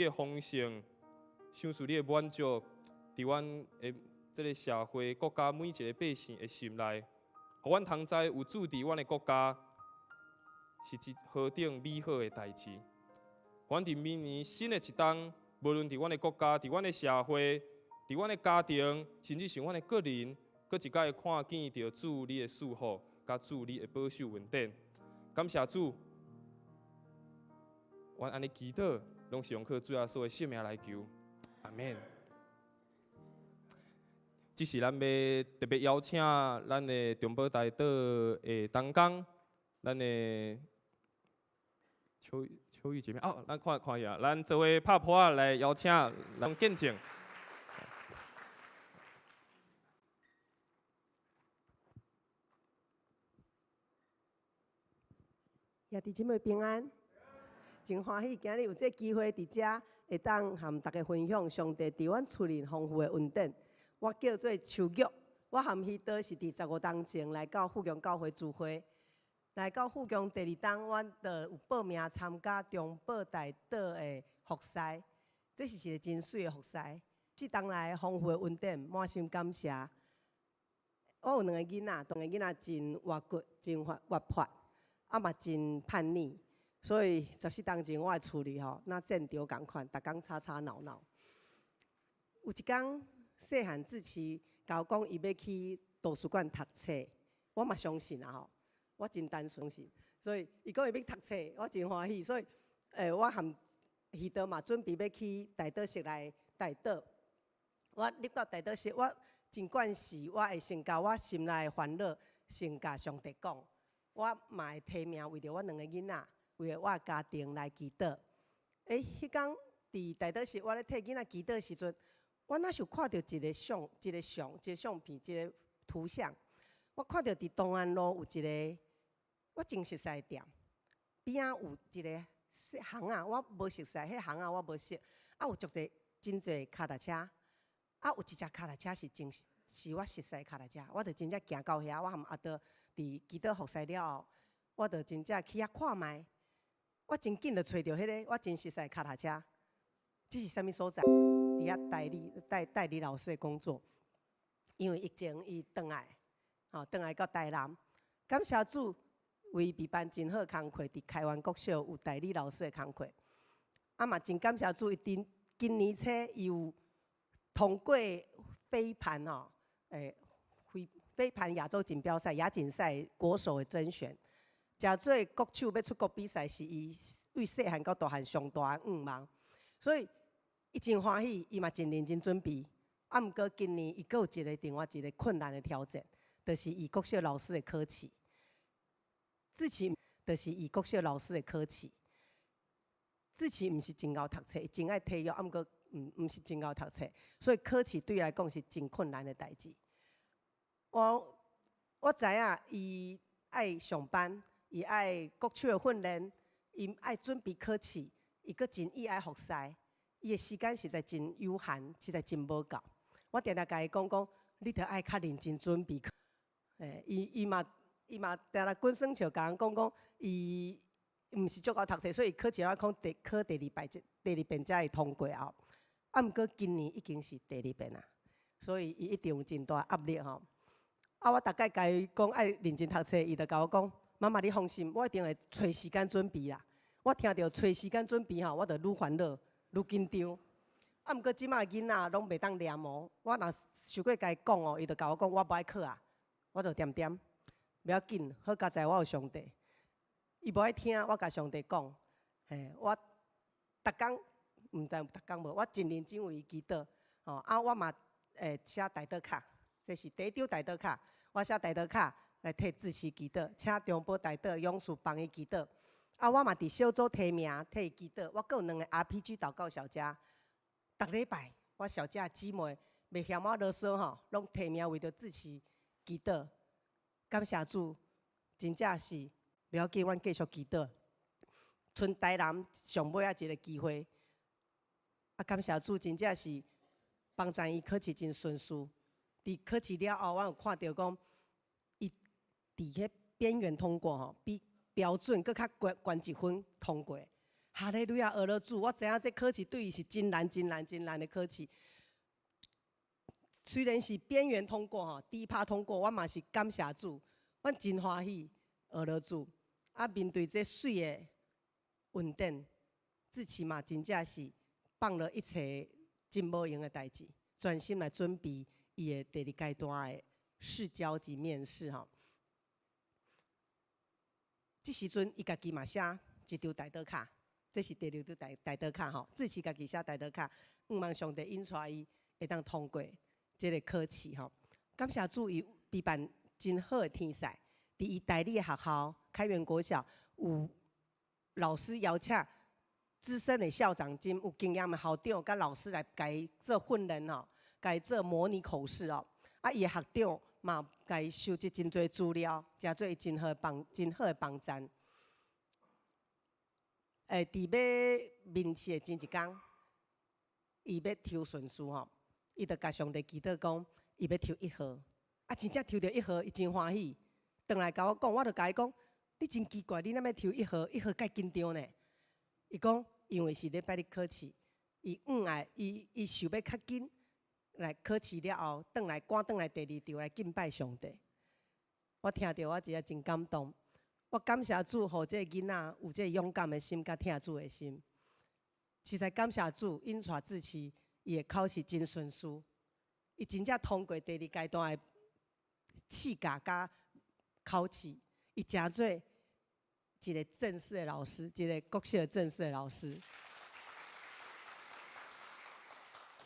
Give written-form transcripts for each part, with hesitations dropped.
的豐盛，賞賜你的滿足，佇阮的這个社會、國家每一个百姓的心內，予阮通知有主佇阮的國家是一何等美好的代誌。阮佇明年新的一冬，無論佇阮的國家、佇阮的社會、佇阮的家庭，甚至是阮的個人，閣一擺看見著主你的賜福，佮主你的保守恩典。感謝主，阮按呢祈禱，攏是用靠主耶穌的聖名來求，阿們。這是咱欲特別邀請咱的中保大島的同工，咱的秋秋玉姐妹哦，咱看看下，咱做伙拍噗仔來邀請咱見證。兄弟姊妹平安，真歡喜今日有這个機會佇遮會當和大家分享上帝佇阮厝裡豐富的恩典。我叫做秋玉，我和彼得是佇15冬前來到富強教會聚會，來到富強第二冬，阮就有報名參加中保大島的服侍，這是一个真媠的服侍。這冬來豐富的恩典，滿心感謝。我有兩个囡仔，兩个囡仔真活骨，真活活潑。啊嘛真叛逆，所以14冬前我的厝裡吼，若戰場仝款，逐工吵吵鬧鬧。有一工，細漢志奇共我講，伊欲去圖書館讀冊，我嘛相信啊吼，我真單純信，所以伊講伊欲讀冊，我真歡喜，所以我和彼得嘛準備欲去大島室來大島。我入到大島室，我真慣勢，我會先共我心內的煩惱先共上帝講。我嘛會提名為著我兩个囡仔，為著我的家庭來祈禱。彼工佇大禱室，我咧替囡仔祈禱時陣，我若是有看著一个相、一个相、一个相片、一个圖像。我看著佇東安路有一个我真熟似的店，邊仔有一个巷仔，我無熟似，彼巷仔我無識。啊，有足濟真濟跤踏車，啊，有一隻跤踏車是真是我熟似的跤踏車，我就真正行到遐，我和阿德。佇祈禱服侍了後，我就真正去遐看覓。我真緊就揣著彼个我真熟似的跤踏車。這是啥物所在？佇遐代理代代理老師的工作。因為疫情，伊轉來，吼轉來到台南。感謝主，為備辦真好工課，佇開源國小有代理老師的工課。啊嘛真感謝主，伊今今年初伊有通過飛盤吼，飛。飛盤亞洲錦標賽、亞錦賽國手的甄選，誠做國手欲出國比賽，是伊對細漢到大漢上大的願望，所以伊真歡喜，伊嘛真認真準備。啊，毋過今年伊閣有一个另外一个困難的挑戰，就是伊國小老師的考試。志奇就是伊國小老師的考試。志奇毋是真𠢕讀冊，伊真愛體育，啊，毋過毋是真𠢕讀冊，所以考試對伊來講是真困難的代誌。我我知影伊愛上班，伊愛國手的訓練，伊愛準備考試，伊閣真意愛服侍，伊的時間實在真有限，實在真無夠。我定定共伊講講，你著愛較認真準備。伊伊嘛伊嘛定定滾耍笑，共人講講，伊毋是足𠢕讀冊，所以考試我講第考第二擺，第二遍才會通過後。啊，毋過今年已經是第二遍啊，所以伊一定有真大壓力吼。啊！我逐擺共伊講愛認真讀冊，伊就共我講：媽媽，你放心，我一定會揣時間準備啦。我聽著揣時間準備吼，我就愈煩惱、愈緊張。啊，毋過這馬囡仔攏袂當念哦。我若傷過共伊講哦，伊就共我講我無愛考啊，我就恬恬，袂要緊，好佳哉我有上帝。伊無愛聽，我共上帝講，嘿，我逐工毋知逐工無，我真認真為伊祈禱。吼，啊，我嘛會寫代禱卡。這是第一張代禱卡，我寫代禱卡來替志奇祈禱，請中保代禱勇士幫伊祈禱。啊，我嘛佇小組提名替伊祈禱。我閣有兩个 RPG 禱告小家，逐禮拜我小家姊妹袂嫌我囉嗦吼，攏提名為著志奇祈禱。感謝主，真正是袂要緊，阮繼續祈禱。賰台南上尾仔一个機會，啊，感謝主，真正是幫助伊考試真順遂。佇考試了後，我有看著講，伊佇彼邊緣通過吼，比標準閣較懸懸一分通過，哈利路亞，阿羅主，我知影這考試對伊是真難、真難、真難的考試。雖然是邊緣通過吼，低趴通過，我嘛是感謝主，阮真歡喜阿羅主。啊，面對這媠的恩典，志奇嘛真正是放落一切真無閒的代誌，專心來準備伊的第二階段的試教及面試吼。這時陣，伊家己嘛寫一張代禱卡，這是第二張代禱卡吼。志奇家己寫代禱卡，向望上帝引帶伊會當通過這个考試吼。感謝主，伊備辦真好的天賽，佇伊代理的學校開元國小，有老師邀請資深的校長、真有經驗的校長，佮老師來共伊做訓練吼，共伊做模擬口試哦。啊，伊的學長嘛，共伊收集真濟資料，誠做伊真好的幫贊。佇欲面試的前一工，伊欲抽順序吼，伊就共上帝祈禱講，伊欲抽一號。啊，真正抽著一號，伊真歡喜。轉來共我講，我就共伊講，你真奇怪，你哪欲抽一號？一號蓋緊張呢。伊講，因為是禮拜日考試，伊毋愛，伊想欲較緊來考試了後，轉來趕轉來第二場來敬拜上帝。我聽著我真正真感動。我感謝主，予這个囡仔有這个勇敢的心，佮疼主的心。實在感謝主，引帶志奇，伊的考試真順遂，伊真正通過第二階段的試教佮考試，伊成做一个正式的老師，一个國小的正式的老師。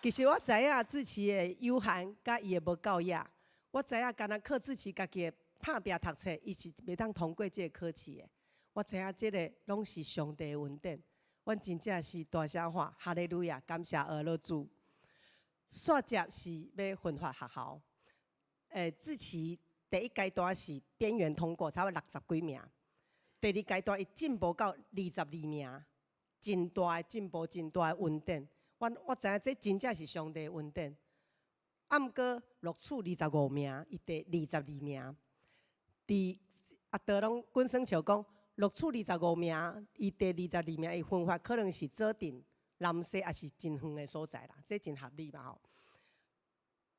其實我知影志奇的有限，佮伊的無夠額。我知影，干焦靠志奇家己的拍拚讀冊，伊是袂當通過這个考試的。我知影這个攏是上帝的恩典，阮真正是大聲喊哈利路亞，感謝阿羅主。煞接是欲分發學校，志奇第一階段是邊緣通過，差不多六十幾名。第二階段伊進步到22名，真大的進步，真大的恩典。我知影這真正是上帝的恩典。啊，毋過錄取25名，伊第二十二名。佇阿德攏滾耍笑講，錄取二十五名，伊第二十二名，伊分發可能是左鎮、南勢，抑是真遠的所在啦，這真合理嘛吼。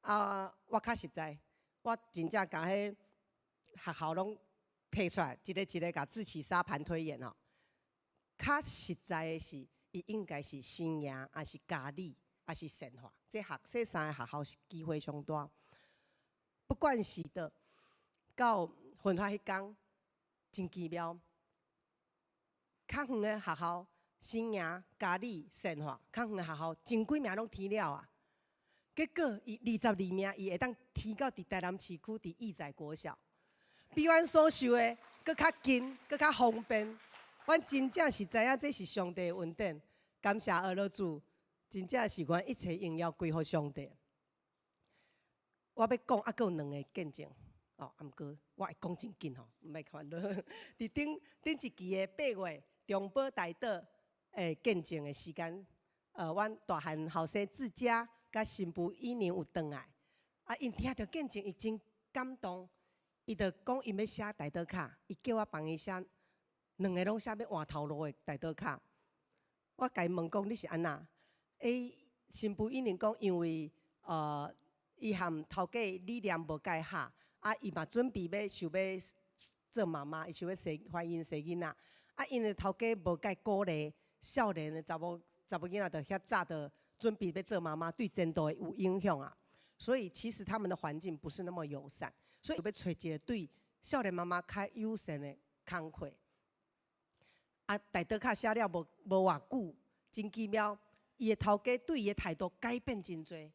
啊，我較實在，我真正共彼學校攏提出來，一个一个共志奇沙盤推演吼。較實在的是，伊應該是新營，抑是嘉里，抑是善化，這三个學校是機會上大。不管是佗，到分發彼工，真奇妙。較遠的學校，新營、嘉里、善化，較遠的學校，真幾名攏填了啊。結果伊二十二名，伊會當填到佇台南市區佇義載國小，比阮所想的閣較近，閣較方便。阮真正是知影這是上帝的恩典，感謝阿羅主，真正是阮一切榮耀歸予上帝。我欲講猶閣有兩个見證，哦，啊毋過我會講真緊吼，毋欲煩惱。佇頂頂一期的8月中保代禱的見證的時間，阮大漢後生志佳佮新婦以寧有轉來，啊，𪜶聽著見證，伊真感動，伊就講𪜶欲寫代禱卡，伊叫我幫伊寫，兩个攏寫欲換頭路的代禱卡。我共伊問講你是按怎？新婦以寧講，因為伊和頭家理念無共合，啊，伊嘛準備欲想欲做媽媽，伊想欲生懷孕生囡仔，啊，𪜶的頭家無共鼓勵，少年的查某囡仔就遐早就準備欲做媽媽，對前途會有影響啊。所以其實他們的環境不是那麼友善，所以欲揣一個對少年媽媽較友善的工課。啊，代禱卡寫了無偌久，真奇妙，伊的頭家對伊的態度改變真濟，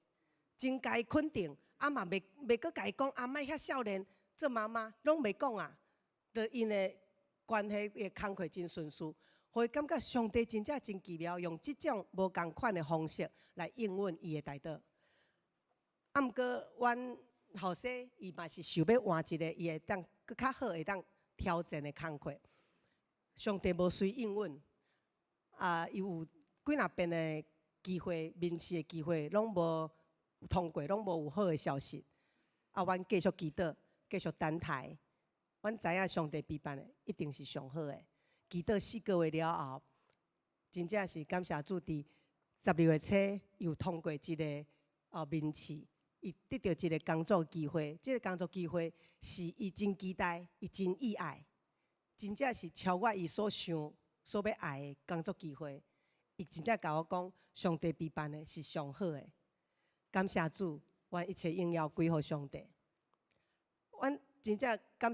真共伊肯定，啊嘛袂閣共伊講啊，莫遐少年做媽媽，攏袂講啊。就𪜶的關係的工課真順遂，予伊感覺上帝真正真奇妙，用這種無仝款的方式來應允伊的代禱。啊，毋過阮後生伊嘛是想欲換一个伊會當閣較好會當挑戰的工課。上帝無隨應允，啊，伊有幾若遍的機會，面試的機會，攏無通過，攏無有好的消息。啊，阮繼續祈禱，繼續等待。阮知影上帝備辦的一定是上好的。祈禱4個月了後，真正是感謝主，佇12月初又通過一个面試，伊得著一个工作機會。這个工作機會是伊真期待，伊真意愛，真正是超越伊所想、所欲愛的工作機會。伊真正共我講，上帝備辦的是上好的。感謝主，阮一切榮耀歸予上帝。阮真正感